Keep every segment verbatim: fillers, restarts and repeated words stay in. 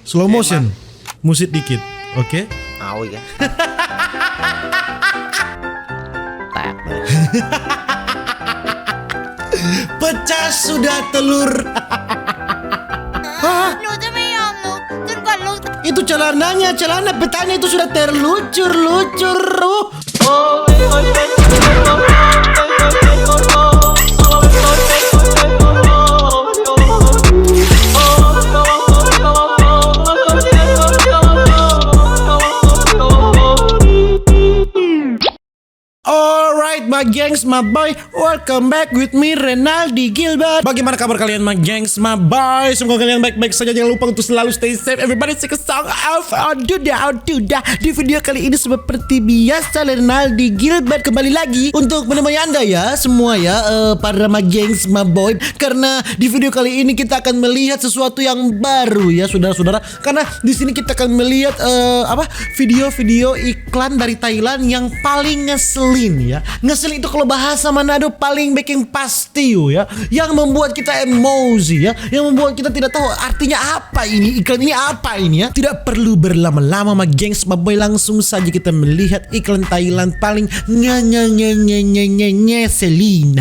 Slow motion. Musik dikit. Oke. Au ya. Tak. Pecah sudah telur. Hah? Itu celananya, celana petanya itu sudah terlucur-lucur. Uh. Alright, my gengs, my boy, welcome back with me, Renaldi Gilbert. Bagaimana kabar kalian, my gengs, my boy? Semoga kalian baik-baik saja. Jangan lupa untuk selalu stay safe. Everybody sing a song of Duda, Duda. Di video kali ini seperti biasa, Renaldi Gilbert kembali lagi untuk menemani Anda ya, semua ya, eh, para my gengs, my boy. Karena di video kali ini kita akan melihat sesuatu yang baru ya, saudara-saudara. Karena di sini kita akan melihat, eh, apa, video-video iklan dari Thailand yang paling ngeselin ya. Ngeselin itu kalau bahasa Manado paling bikin pastiu ya, yang membuat kita emosi ya, yang membuat kita tidak tahu artinya apa ini, iklan ini apa ini ya. Tidak perlu berlama-lama, my gengs, my boy, langsung saja kita melihat iklan Thailand paling nge-, nge-, nge-, nge-, nge-, nge-, ngeselin.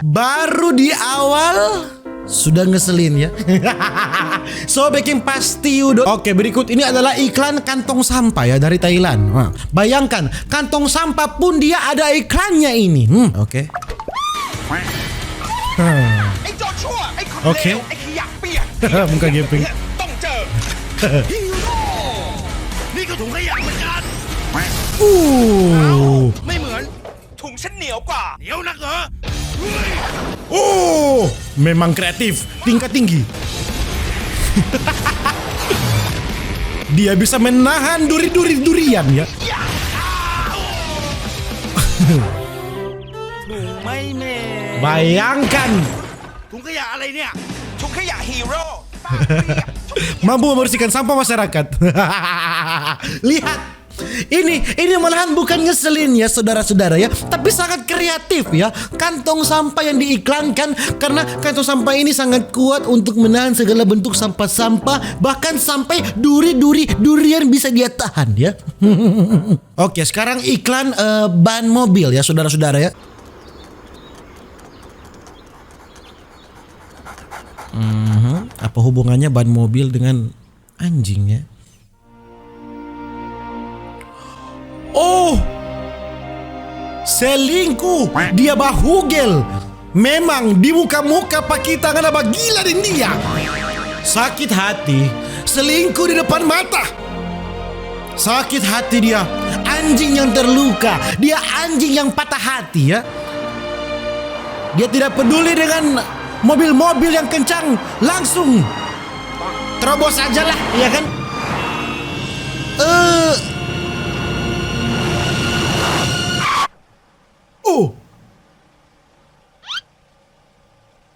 Baru di awal sudah ngeselin ya. So bikin pastiu do. Oke, berikut ini adalah iklan kantong sampah ya dari Thailand. Nah, bayangkan, kantong sampah pun dia ada iklannya ini. Hmm, oke. Hmm. Oke. Muka gepeng. Uh. ถุงฉันเหนียวกว่า เหนียวนักเหรอ Oh, memang kreatif, tingkat tinggi. Dia bisa menahan duri-duri durian ya. Bayangkan. ถุงขยะอะไรเนี่ย ถุงขยะฮีโร่ Mampu membersihkan sampah masyarakat. Lihat. Ini, ini malahan bukan ngeselin ya, saudara-saudara ya, tapi sangat kreatif ya. Kantong sampah yang diiklankan, karena kantong sampah ini sangat kuat untuk menahan segala bentuk sampah-sampah, bahkan sampai duri-duri, durian bisa dia tahan ya. Oke, sekarang iklan, eh, ban mobil ya, saudara-saudara ya. Mhm, apa hubungannya ban mobil dengan anjing ya? Oh, selingkuh, dia bahugel. Memang di muka-muka pa kita ngana bagila deng dia. Sakit hati, selingkuh di depan mata. Sakit hati dia, anjing yang terluka, dia anjing yang patah hati ya. Dia tidak peduli dengan mobil-mobil yang kencang, langsung terobos aja lah, ya kan? Eh. Oh.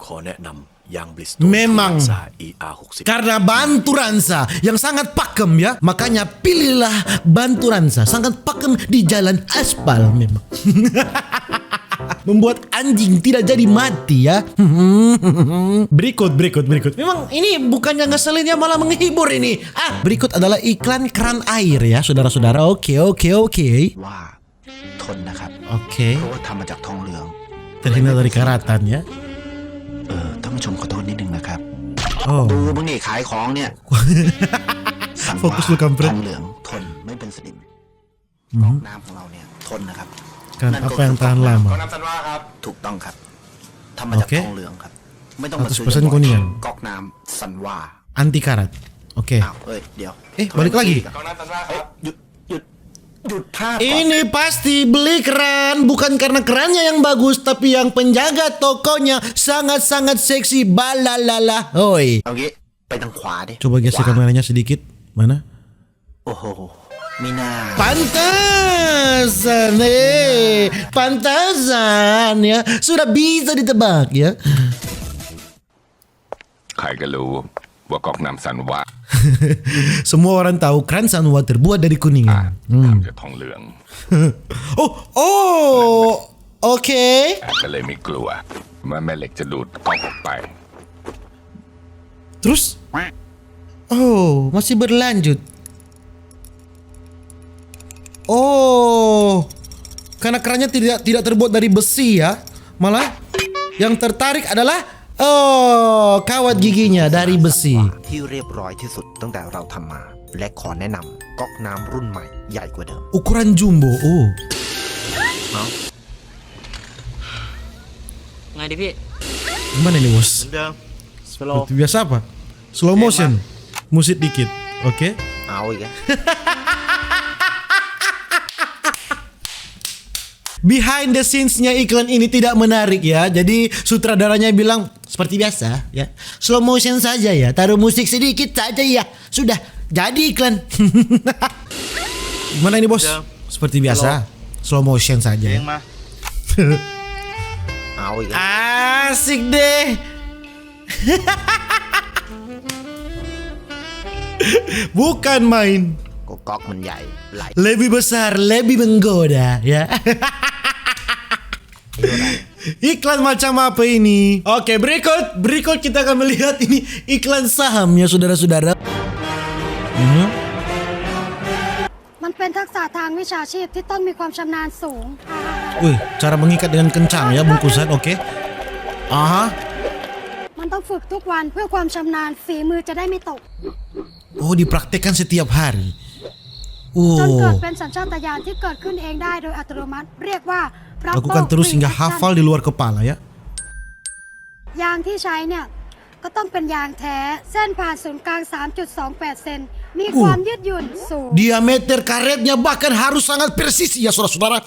ขอแนะนำยางบริสโตน Memang คือ Lanza อี อาร์ หกสิบ karena ban Turanza yang sangat pakem ya, makanya pilihlah ban Turanza, sangat pakem di jalan aspal memang. Membuat anjing tidak jadi mati ya. Berikut, berikut, berikut. Memang ini bukannya ngeselin ya, malah menghibur ini. Ah, berikut adalah iklan keran air ya, saudara-saudara. Oke, oke, oke. ว่าทนนะครับ Oke. เพราะว่าทำมาจากทองเหลือง Terhindar dari karatan ya. เออ ท่านผู้ชมขอโทษนิดนึงนะครับ Oh. ดูมึงนี่ขายของเนี่ย สั่งว่า Fokus lu, kampret. ทองเหลืองทนไม่เป็นสนิม Mhm. ก๊อกน้ำของเราเนี่ยทนนะครับ Kan นั่นก็ apa yang คือ tahan lama? ก๊อกน้ำซันว่าครับ ถูกต้องครับ ทำมาจาก Oke. ทองเหลืองครับ ไม่ต้องมาซื้อ Seratus persen kuningan. ก๊อกน้ำซันว่า Anti karat. Oke. อ้าว เอ้ย เดี๋ยว Eh, balik lagi. ก๊อกน้ำซันว่าครับ หยุด หยุด หยุดภาพก่อน Ini pasti beli keran, bukan karena kerannya yang bagus, tapi yang penjaga tokonya sangat-sangat seksi. Balalala, hoi. เอางี้ ไปทางขวาดิ Coba geser kameranya sedikit. Mana? โอ้โห มีหน้า Pantes. Pantesan, eh, pantesan ya, sudah bisa ditebak ya. ใครก็รู้ว่าก๊อกน้ำซันว่า Semua orang tahu keran Sanwa terbuat dari kuningan. Hmm. จะทองเหลือง Oh, oh, oke. ก็เลยไม่กลัวว่าแม่เหล็กจะดูดก๊อกออกไป Terus? Oh, masih berlanjut. Oh, karena kerannya tidak tidak terbuat dari besi ya. Malah yang tertarik adalah, oh, kawat giginya dari besi. ที่เรียบร้อยที่สุดตั้งแต่เราทำมา และขอแนะนำก๊อกน้ำรุ่นใหม่ใหญ่กว่าเดิม Ukuran jumbo. Oh. ไงดิพี่ Gimana ini, Bos? เดิม slow Seperti biasa apa? Slow motion. Musik dikit. Oke. เอาอีกแล้ว Behind the scenes-nya iklan ini tidak menarik ya. Jadi sutradaranya bilang seperti biasa ya. Slow motion saja ya. Taruh musik sedikit saja ya. Sudah jadi iklan. Gimana ini, Bos? Seperti biasa. Slow motion saja. เองมา เอาอีกแล้ว Asik deh. Bukan main. ก็ก๊อกมันใหญ่ไหล Lebih besar, lebih menggoda ya. Iklan macam apa ini? Oke, berikut, berikut kita akan melihat ini iklan saham ya, saudara-saudara. Mhm. มันเป็นทักษะทางวิชาชีพที่ต้องมีความชำนาญสูง Wih, cara mengikat dengan kencang ya bungkusan, oke. Aha. มันต้องฝึกทุกวันเพื่อความชำนาญฝีมือจะได้ไม่ตก Oh, dipraktekkan setiap hari. จนเกิด Oh. เป็นสัญชาตญาณที่เกิดขึ้นเองได้โดยอัตโนมัติ เรียกว่า rubber Lakukan terus hingga free action hafal di luar kepala ya. ยางที่ใช้เนี่ย ก็ต้องเป็นยางแท้ เส้นผ่านศูนย์กลาง สามจุดสองแปด เซน มีความยืดหยุ่นสูง Diameter karetnya bahkan harus sangat persis ya, saudara-saudara.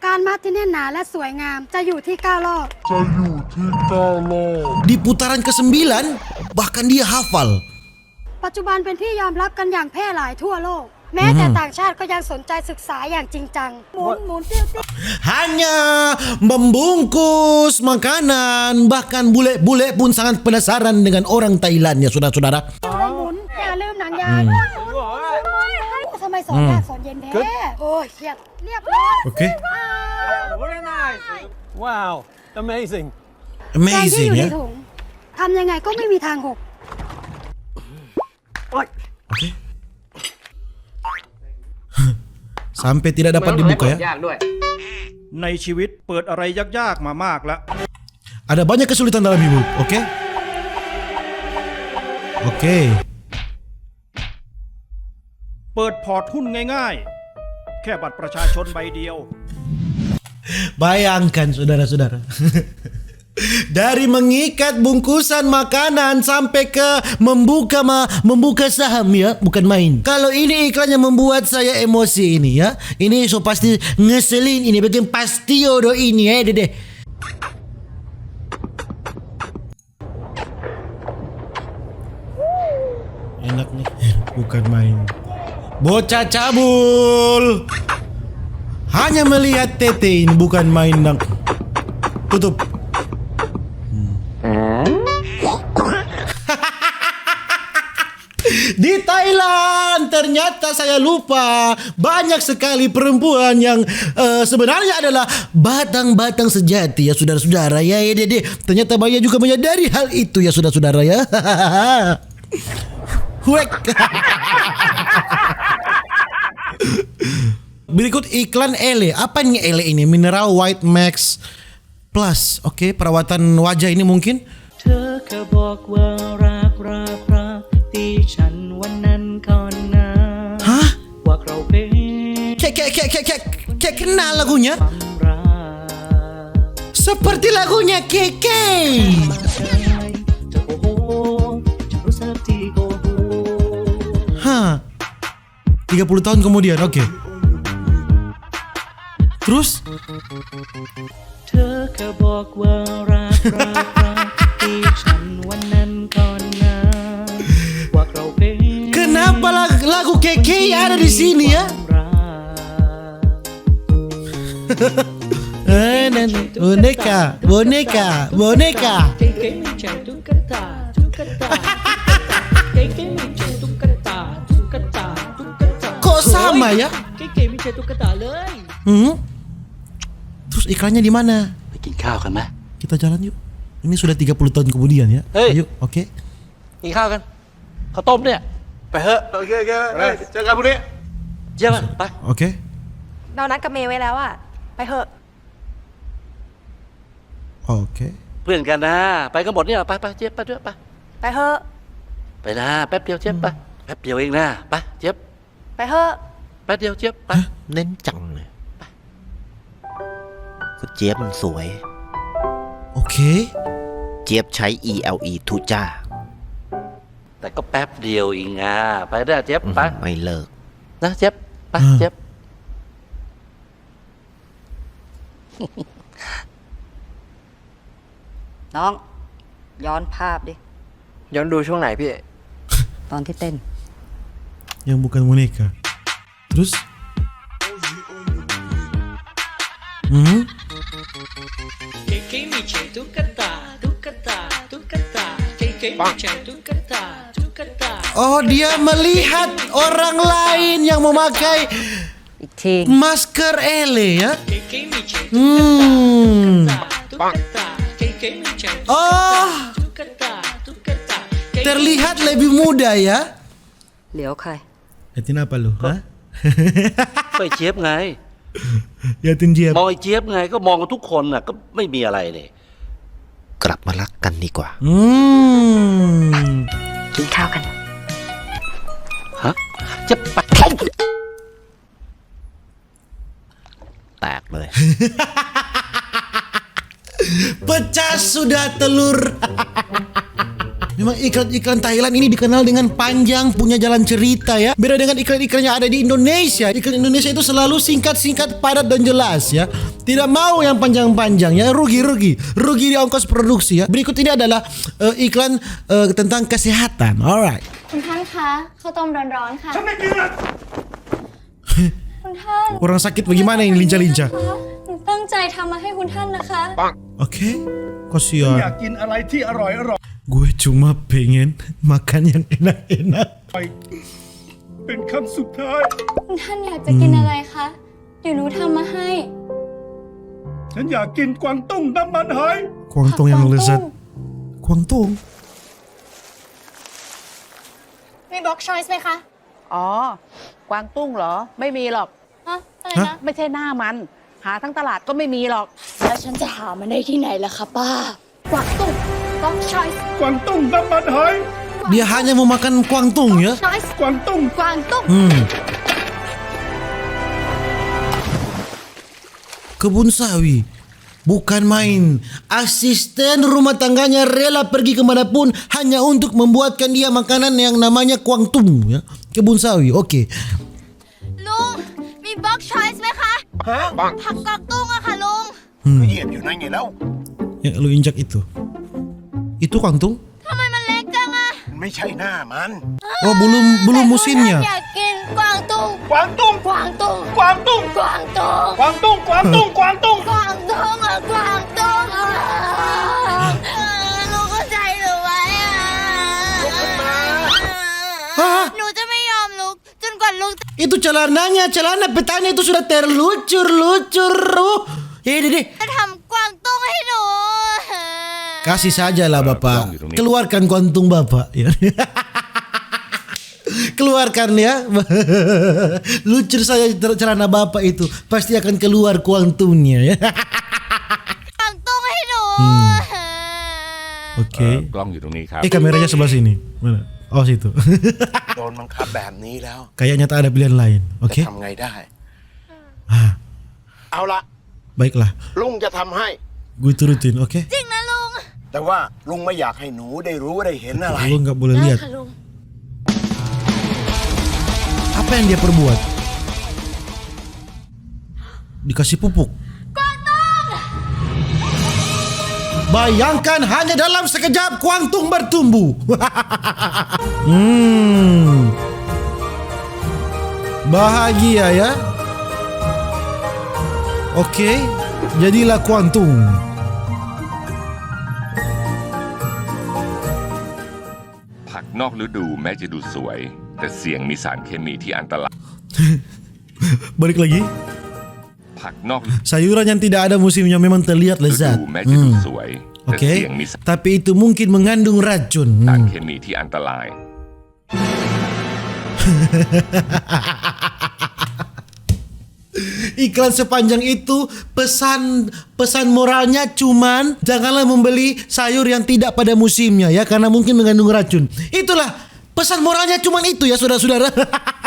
การมัดที่แน่นหนาและสวยงามจะอยู่ที่ 9 รอบ Di putaran kesembilan bahkan dia hafal. ปัจจุบันเป็นที่ยอมรับกันอย่างแพร่หลายทั่วโลก แม้แต่ต่างชาติก็ยังสนใจศึกษาอย่างจริงจัง หมุนหมุนติ้วติ้ว Hanya membungkus makanan, bahkan bule-bule pun sangat penasaran dengan orang Thailand ya, saudara-saudara. หมุนอย่าลืมหนังยางหมุนหมุนหมุนหมุนทำไมสอนยากสอนเย็นแท้โอ้ยเครียดเรียบร้อย Oke. Very nice. Wow. Amazing. แกงที่อยู่ Amazing ใน ya. ถุงทำยังไงก็ไม่มีทางหก Oke. Sampai tidak dapat dibuka ya. ยากด้วย ในชีวิตเปิดอะไรยากๆมามากแล้ว Ada banyak kesulitan dalam hidup, oke? Oke. เปิดพอร์ตหุ้นง่ายๆ แค่บัตรประชาชนใบเดียว Bayangkan, saudara-saudara. Dari mengikat bungkusan makanan sampai ke membuka ma membuka saham ya, bukan main. Kalau ini iklannya membuat saya emosi ini ya. Ini so pasti ngeselin ini, bikin pastio do ini ya, dede. Enak nih, bukan main. Bocah cabul. Hanya melihat tete ini bukan main dang. Tutup. Hmm. Di Thailand ternyata saya lupa banyak sekali perempuan yang uh, sebenarnya adalah batang-batang sejati ya saudara-saudara ya, ya deh, deh. Ternyata Baya juga menyadari hal itu ya saudara-saudara ya. Huek. Berikut iklan Ele. Apa nih Ele ini? Mineral White Max Plus. Oke, perawatan wajah ini mungkin. เธอแค่บอกว่ารักรักรักที่ฉันวันนั้นก่อนนะ Hah? ว่าเราเป็น Kayak, kayak, kayak, kayak, kayak, kayak kenal lagunya. ความรัก Seperti lagunya Keke. เธอโกหกฉันรู้สึกที่โกหก Hah. Tiga puluh tahun kemudian, oke. Terus? เธอแค่บอกว่ารักรักรักที่ฉันวันนั้นก่อนนะ ว่าเราเป็น Kenapa lag- lagu Keke ada di sini ya? ความรัก Eh, dan boneka, boneka, boneka. Kok sama ya? Hmm? Terus iklannya di mana? ไปกินข้าวกันไหม? Kita jalan yuk. Ini sudah tiga puluh tahun kemudian ya. Hei. Ayo, oke. กินข้าวกัน ข้าวต้มเนี่ย ไปเถอะ โอเค โอเค เฮ้ย เจอกันพรุ่งนี้ เยี่ยมอะ ไป Oke. เรานัดกับเมย์ไว้แล้วอะ ไปเถอะ Oke. เพื่อนกันนะ ไปกันหมดเนี่ย ไปไปเจี๊ยบ ไปด้วย ไป ไปเถอะ ไปนะ แป๊บเดียวเจี๊ยบ ไป แป๊บเดียวเองนะ ไป เจี๊ยบ ไปเถอะ แป๊บเดียวเจี๊ยบ ไป Hah? เน้นจังเลย ก็เจี๊ยบมันสวย Oke. เจี๊ยบใช้ อี แอล อี ทุจ้า แต่ก็แป๊บเดียวเองอ่ะ ไปได้เจี๊ยบ ไป ไม่เลิก นะเจี๊ยบ ไป เจี๊ยบ น้อง ย้อนภาพดิ ย้อนดูช่วงไหนพี่ ตอนที่เต้น Yang bukan boneka. Terus? Hmm? Oh, dia melihat orang lain yang memakai masker ele ya. Hmm. Oh, terlihat lebih muda ya. เหลียวใคร Yatin apa lu? Hah? ก็ไอ้เจี๊ยบไง Yatin Jiap. มองไอ้เจี๊ยบไง ก็มองกันทุกคนน่ะ ก็ไม่มีอะไรนี่ กลับมารักกันดีกว่า Hmm. กินข้าวกัน ฮะ เจี๊ยบ ไป แตกเลย Pecah sudah telur. Memang iklan-iklan Thailand ini dikenal dengan panjang punya jalan cerita ya. Beda dengan iklan-iklan yang ada di Indonesia. Iklan Indonesia itu selalu singkat-singkat, padat dan jelas ya. Tidak mau yang panjang-panjang ya. Rugi, rugi. Rugi di ongkos produksi ya. Berikut ini adalah eh, iklan eh, tentang kesehatan. Alright. คุณท่านคะ ข้าวต้มร้อนๆค่ะ ฉันไม่กินละ คุณท่าน Orang sakit bagaimana ini lincah-lincah? หนูตั้งใจทำมาให้คุณท่านนะคะ Oke, ฉันอยาก kasihan. กินอะไรที่อร่อยอร่อย Gue cuma pengen makan yang enak-enak. เป็นคำสุดท้าย คุณท่านอยากจะกินอะไรคะ เดี๋ยวหนูทำมาให้ ฉันอยากกินกวางตุ้งน้ำมันหอย Kuangtung yang lezat. Kuangtung. มี bok choy ไหมคะ อ๋อ กวางตุ้งเหรอ ไม่มีหรอก ฮะ อะไรนะ ไม่ใช่หน้ามัน หาทั้งตลาดก็ไม่มีหรอก แล้วฉันจะหามันได้ที่ไหนล่ะคะป้า กวางตุ้ง bok choy กวางตุ้งน้ำมันหอย Dia hanya mau makan kuangtung ya. Choy กวางตุ้ง กวางตุ้ง Hmm. Kebun sawi. Bukan main. Asisten rumah tangganya rela pergi kemanapun hanya untuk membuatkan dia makanan yang namanya kuangtung ya. Kebun sawi, oke. ลุง มี bok choy ไหมคะ ฮะ ผักกวางตุ้งอะค่ะลุง Hmm. เหยียบอยู่นั่นไงแล้ว Ya, lu injak itu. Itu kuangtung? ทำไมมันเล็กจังอะ มันไม่ใช่หน้ามัน Oh, belum belum musimnya. อยากกินกวางตุ้ง กวางตุ้ง กวางตุ้ง กวางตุ้ง กวางตุ้ง กวางตุ้ง กวางตุ้ง กวางตุ้งอะ กวางตุ้งอะ ลุงเข้าใจหนูไหมอะ ลุกขึ้นมา ฮะ หนูจะไม่ยอมลุก จนกว่าลุง Itu celananya, celana petani itu sudah terlucur-lucur. Uh, ini deh. จะทำกวางตุ้งให้หนู Kasih sajalah Bapak. Keluarkan kuangtung Bapak. Ya. Keluarkan ya. Lucur saja celana Bapak itu. Pasti akan keluar kuangtungnya ya. กวางตุ้งให้หนู Oke. เอ่อกล้องอยู่ตรงนี้ครับ Eh, kameranya sebelah sini. Mana? Oh, situ. โดนบังคับแบบนี้แล้ว Kayaknya tak ada pilihan lain. Oke. จะทำไงได้ Ah. เอาละ Baiklah. ลุงจะทำให้ Gue turutin, oke? จริงนะลุง แต่ว่าลุงไม่อยากให้หนูได้รู้ได้เห็นอะไร Lu nggak boleh lihat. ค่ะลุง Apa yang dia perbuat? Dikasih pupuk. Bayangkan hanya dalam sekejap kuangtung bertumbuh. Hmm. Bahagia ya. Oke, jadilah kuantum. ผักนอกฤดูแม้จะดูสวย แต่เสี่ยงมีสารเคมีที่อันตราย Balik lagi. ผักนอก Sayuran yang tidak ada musimnya memang terlihat ฤ lezat. ดูแม้จะดู Hmm. สวย แต่ Oke. เสี่ยงมีสาร Tapi itu mungkin mengandung racun. สาร Hmm. เคมีที่อันตราย Iklan sepanjang itu pesan pesan moralnya cuman janganlah membeli sayur yang tidak pada musimnya ya karena mungkin mengandung racun. Itulah pesan moralnya cuman itu ya saudara-saudara.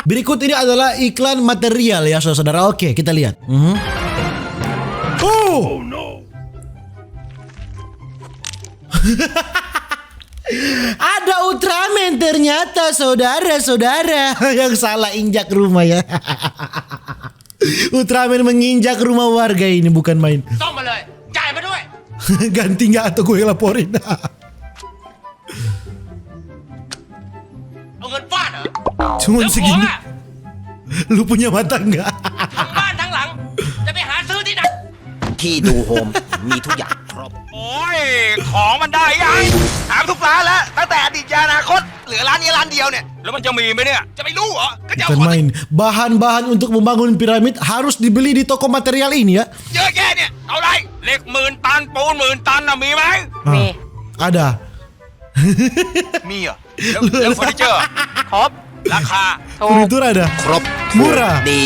Berikut ini adalah iklan material ya saudara-saudara. Oke, kita lihat. Mhm. Oh! Ada Ultraman ternyata saudara-saudara yang salah injak rumah ya. Ultraman menginjak rumah warga ini bukan main. ซ่อมมาเลย จ่ายมาด้วย Ganti nggak atau gue laporin? เอาเงินฟาดเหรอ Cuman แล้วของ segini. อ่ะ Lu punya mata nggak? ทั้งบ้านทั้งหลัง จะไปหาซื้อที่ไหน ที่ดูโฮมมีทุกอย่างครบ โอ้ย ของมันได้ยังถามทุกร้านแล้ว ตั้งแต่อดีตยาอนาคต เหลือร้านนี้ร้านเดียวเนี่ย แล้วมันจะมีไหมเนี่ย จะไม่รู้เหรอ ก็จะเอา Bukan ของ main. Bahan-bahan untuk membangun piramid harus dibeli di toko material ini ya. เยอะแยะเนี่ย เอาอะไร เหล็กหมื่นตัน ปูนหมื่นตันน่ะมีไหม Ah, Nih. Ada. มีเหรอ แล้วแล้วเฟอร์นิเจอร์ ครบ ราคา ถูก Furnitur ada. ครบ Murah. ดี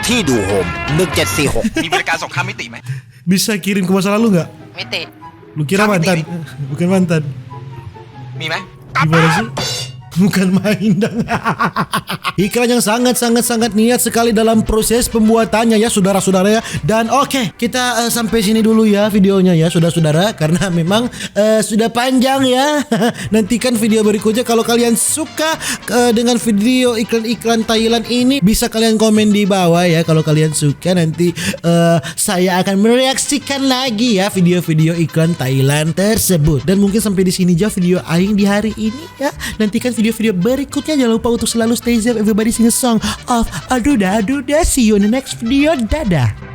ที่ดูโฮมหนึ่งเจ็ดสี่หก มีบริการส่งข้ามมิติไหม Bisa kirim ke masa lalu nggak? Miti. Lu kira Kami mantan? Tiri. Bukan mantan. มีไหม Gimana sih? Bukan main dong. Iklan yang sangat sangat sangat niat sekali dalam proses pembuatannya ya saudara-saudara ya. Dan oke, kita eh, sampai sini dulu ya videonya ya saudara-saudara karena memang eh, sudah panjang ya. Nantikan video berikutnya kalau kalian suka eh, dengan video iklan-iklan Thailand ini bisa kalian komen di bawah ya kalau kalian suka nanti eh, saya akan mereaksikan lagi ya video-video iklan Thailand tersebut. Dan mungkin sampai di sini aja video aing di hari ini ya. Nantikan video-video berikutnya. Jangan lupa untuk selalu stay safe. Everybody sing a song of Aduda Aduda. See you in the next video. Dadah.